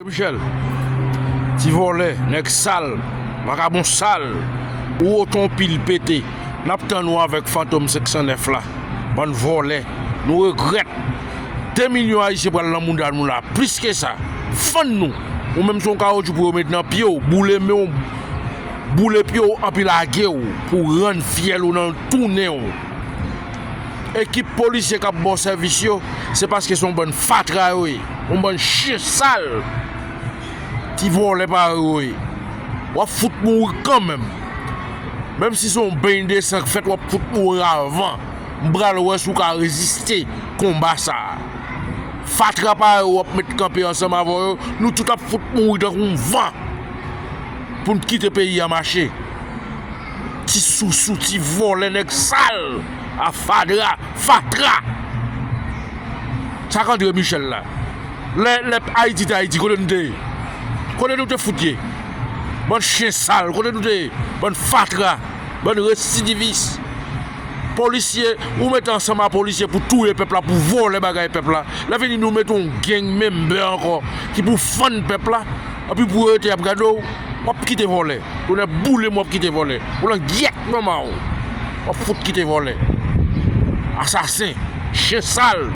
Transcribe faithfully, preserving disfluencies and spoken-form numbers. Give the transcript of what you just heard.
Michel, ti vòlè, nèg sal, vakabon sal, ou oto pil pete. N ap tann ou avèk Fantom senk san nèf la. Bann vòlè, nou regrèt. De milyon Ayisyen pral nan mouda nou la, plis ke sa. Fann nou. Ou menm se yon kawotchou pou yo met nan pye w, boule men w, boule pye w, anpi lage w pou rann fyèl ou nan tou nen w. Ekip polisye k ap ba w sèvis yo, se paske se yon bann fatra yo ye, yon bann chen sal. Ti vòlè parèy ou ye. W ap fout mouri kanmenm. Menm si se yon beny de san k fèt, w ap fout mouri avan. M pral wè si w ka reziste konba sa a. Fatra parèy ou w ap met kanpe ansanm avè yo, nou tout ap fout mouri tankou yon van pou n kite peyi a mache. Ti sousou, ti vòlè, nèg sal, a fadra, fatra. Sa k André Michel la? Lè, lè Ayiti te Ayiti, kote nou te ye? Kote nou te fout ye? Bann chen sal, kote nou te ye? Bann fatra, bann residivis. Polisye, ou mete ansanm a polisye pou touye pèp la, pou vòlè bagay pèp la. Lè fini nou mete yon gang member ankò ki pou fann pèp la, anpi pou yo rete y ap gade w, w ap kite vòlè. Tonnè boule m, w ap kite vòlè. Ou nan gyèt manman w. W ap fout kite vòlè. Asasen, chen sal.